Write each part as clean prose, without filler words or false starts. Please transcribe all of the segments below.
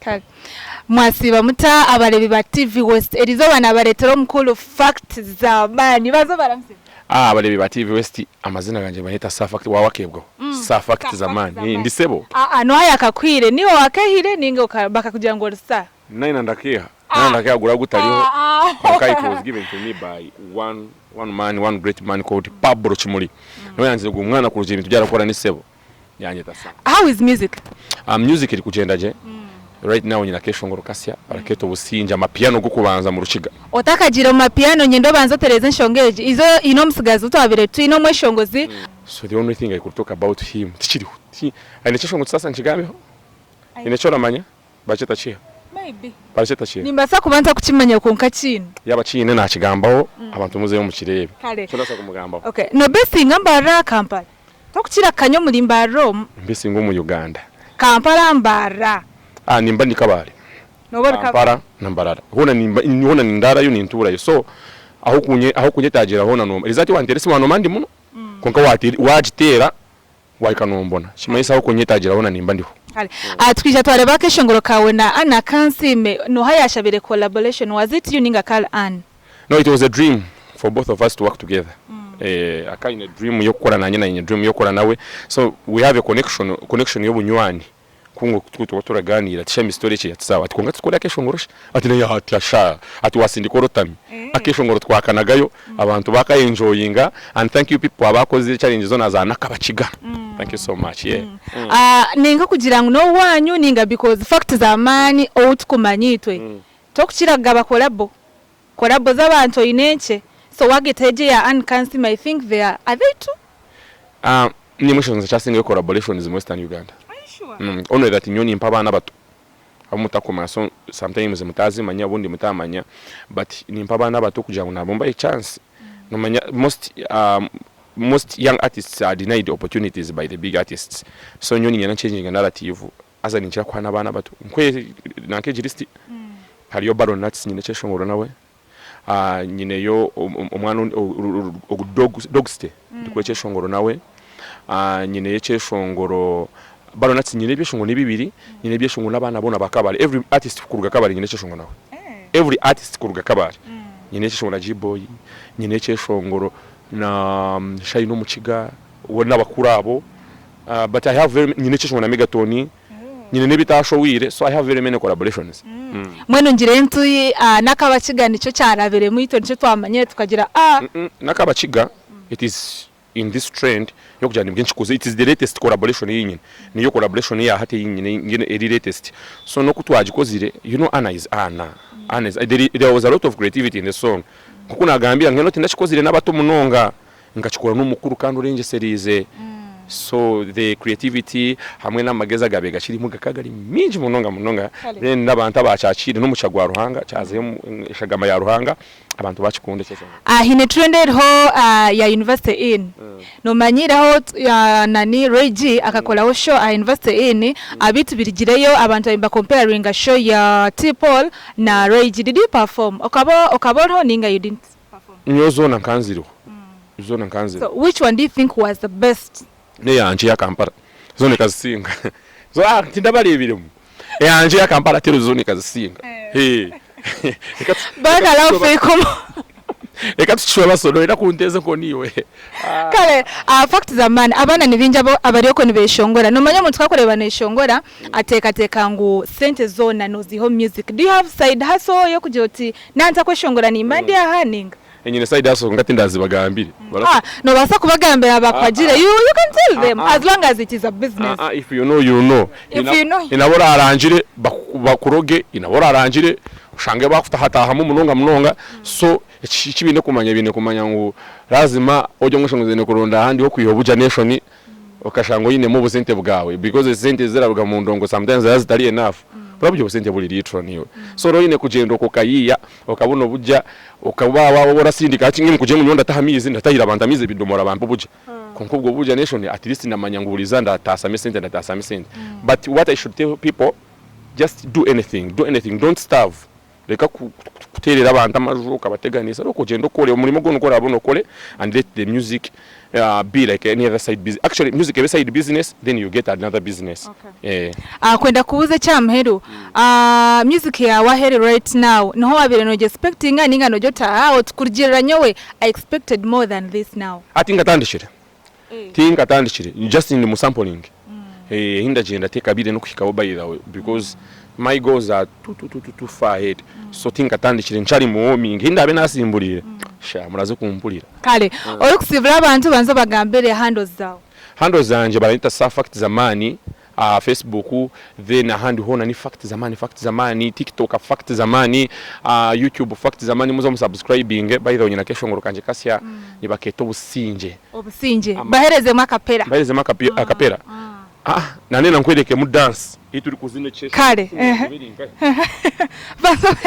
Kare. Mwasiiba muta abareebi ba TV West? Erizooba nabareetera omukuru Fact Z'amaani. Banza obaramuse. Ah abareebi ba TV West amazina gangye nibanyeta Sir Fact waaba wakeebwaho? Sir Fact Z'amaani. Ndi sebo. Aa nooha yaakakuhaire? Niiwe wakeehaire nainga bakakugira ngu ori Sir? Naina ndakeeha. Naina ndakeeha guraba gutariho kwonka it was given to me by one one man one great man called Pablo Kimuli. Niwe yangizire ngu omwana kurugiirira ebintu ebi arikukora ni sebo. Yanyeta Sir. How is music? Music erikugyenda gye. Right now nyine akeshongoro kasya barakeeta Obusingye amapiano g'okubanza mu Rukiga. Otakagiire omu mapiano nyenda obanze otereeze enshonga egi. Izo haine omutsigazi ou twabaire twine omweshongozi. So the only thing I could talk about him tikiriho. Aine ekyeshongoro kisasa nkigambeho? Haine eki oramanya? Barakyeta kiha? Maybe. Barakyeta kiha? Nimbaasa kuba ntakukimanya kwonka kiine. Yaaba kiine naakigambaho abantu muzeyo mukireebe. Kare. Nikyo ndabaasa kumugambaho. Okay. Nobesinga Mbarara Kampala? Tokukira kukanya omuri Mbarara omu? Mbesinga omu Uganda. Kampala Mbarara. Ah nimba ndi Kabale. Nooba ori Kabale. Kampala na Mbarara. Hoona nimba hoona nindaarayo nintuurayo so ahu okunyetaagira hoona noomanya. Eriizooba tiwanteera esimu waanooma ndi muno kwonka waagiteera Wahika nombona. Kimanyisa ahu kunyetagira hoona nimba ndiho. Kare. Aha twija twareba akeshongoro kawe na Anna Kansiime noha yashabire collaboration was it you ninga kari Ann? No it was a dream for both of us to work together eh aka aine dream yokukora nanye nanye dream yokukora nawe so we have a connection connection yobunywani Ku ngu ku tuba turaganiira ati Shami story eki ati sawa ati kwonka tukore akeshongoro shi ati naye ati asha ati wasindika orotami akeshongoro twakanagayo abantu baka enjoyinga and thank you people abakozire challenge zona za nakabakiga thank you so much yeah. Ninkakugira ngu nowanyu ninga because fact zamani ou tukumanya itwe tokukira kugaba collabo collabo zabantu oyine nkye so wageta egyo eya Anne Kansiime I think they are are they two? Nimwe eshonga ezikyasingayo collaborations mu western Uganda. Only that nyowe nimpa abaana bato abu mutakumanya so sometimes mutazimanya obundi mutamanya but nimpa abaana bato kugira ngu nabo mbahe chance. Nomanya most most young artists are denied opportunities by the big artists so nyowe niinyenda nchenjinge narrative haza ninkira kuha n'abaana bato. Nkuhe nanka egi list hariyo Baron Nuts nyine ekyeshongoro nawe. Nyineyo omwana ogu Dogste ndikuha ekyeshongoro nawe, nyineyo ekyeshongoro Baronatsi nyine ebyeshongoro ni bibiri, nyine ebyeshongoro n'abaana boona ba Kabale, every artist kuruga Kabale nyine ekyeshongoro nawe, every artist kuruga Kabale nyine ekyeshongoro na G-boy, nyine ekyeshongoro na Shine Omukiga, n'abakuru abo but I have very nyine ekyeshongoro na Megatoni. Nyine n'ebitashoweire so I have very many collaborations. Mbwenu ngire nti n'akabakiga nikyo kyarabiremu itwe nikyo twamanyire tukagira ah. N'akabakiga it is in this trend y'okugira nibwe nkikoze it is the latest collaboration ei nyine niyo collaboration eya hati ei nyine eri latest so n'oku twagikozire you know Anna is Anna, Anna is there was a lot of creativity in the song nk'oku nagambire mbwenu tindakikozire n'abato munonga. Nkakikora n'omukuru kandi orengyesereize so the creativity hamwe n'amagezi agabaire gakirimu gakaba gari mingi munonga munonga then n'abantu abakyakiire n'omugisha gwa Ruhanga kyazayo eshagama ya Ruhanga abantu bakikunda ekyo kyona. Haine trend eriho ya University Inn nomanyireho nani Ray G akakoraho show aha University Inn abeitu birigireyo abantu babaire niba comparinga show ya T Paul na Ray G did you perform okaba okaba oriho ninga you didn't perform? Nyowe zoona nkanziriho zoona nkanziriho. So which one do you think was the best? N'eyangye eya Kampala zoona ekazisinga zo ah tindabareebiremu eyangye eya Kampala tero zoona ekazisinga eh Barakallahu fikum. Reka tukicwe baso noyenda kunteeza enkoni iwe. Kare fact z'amaani abaana ni baingi abari okwo nibeshongora nomanya omuntu ku arikureeba neshongora ateekateeka ngu sente zoona noziiha omu music do you have side hustle y'okugira oti Nanza kweshongora nimba ndi aha ninga. Nyine side hustle kwonka tindazibagambire. Ah nobaasa kubagambira bakwagire you you can tell them as long as it is a business. Ah if you know you know. If you know. Haine abu orarangire bakuroge, haine abu orarangire oshange bakutahatahamu munonga munonga so eki baine kumanya baine kumanya ngu lazima ori omweshongozi oine kuronda ahandi h'okwiha obugya n'enshoni okashanga oinemu obusente bwawe because esente eziraruga omu ndongo sometimes nizaba zitari enough buraba buri obusente buri literal niiwe so oraba oine kugyenda okwo okayiiya okabona obugya okaba waaba orasindika hati nyowe kugira ngu nyowe ndataha amaizi ndatahira abantu amaizi ebidomora bampe obugya kwonka obwo bugya n'enshoni at least ndamanya ngu buri izooba ndataasamu esente ndataasamu esente but what I should tell people just do anything do anything don't starve. Reka kuteerera abantu amaju okabateganisa, reka ogyende okore omurimo gwona ogu oraabe nookore and let the music be like any other side business. Actually music ebe side business then you get another business. Kwenda kubuuza eky'aha muheru, music yaawe ahu eri right now niho waabaire noogyesipekitinga nainga noogira oti aa oti kurugiirira nyowe I expected more than this now? Tinkatandikire, tinkatandikire just ndi mu sampling ahi ndagyenda tekabiire n'okuhikaho by the way because my goals are too too too too far ahead so tinkatandikire nkyari mu warming ahi ndaabe nasimburiire sha muraze kumpurira. Kare orikusiibura abantu banza obagambire handles zaawe. Handles zangye baranyeta Sir Fact Zamani aha Facebook then ahandi hoona ni Fact Zamani Fact Zamani, TikTok Fact Zamani, YouTube Fact Zamani muze mu subscribinge by the way nyine akeshongoro kangye kasya nibaketa Obusingye. Obusingye. Baherezemu akapera. Mbaherezemu akapera? Ah nandenda nkwerekemu dance eyi turikuzina ekisheshongoro. Kare.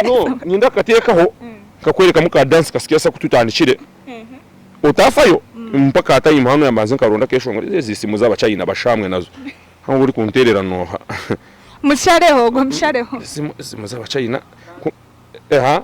No niinyenda kukatekaho nkakwerekamu ka dance kasya aku tutandikire. Otafayo mpaka time hanu mbanze nkaronda akeshongoro ezi esimu z'abachina bashamwe nazo hanu orikunterera noha Mushareho ogwo mushareho. Esimu z'abachina aha.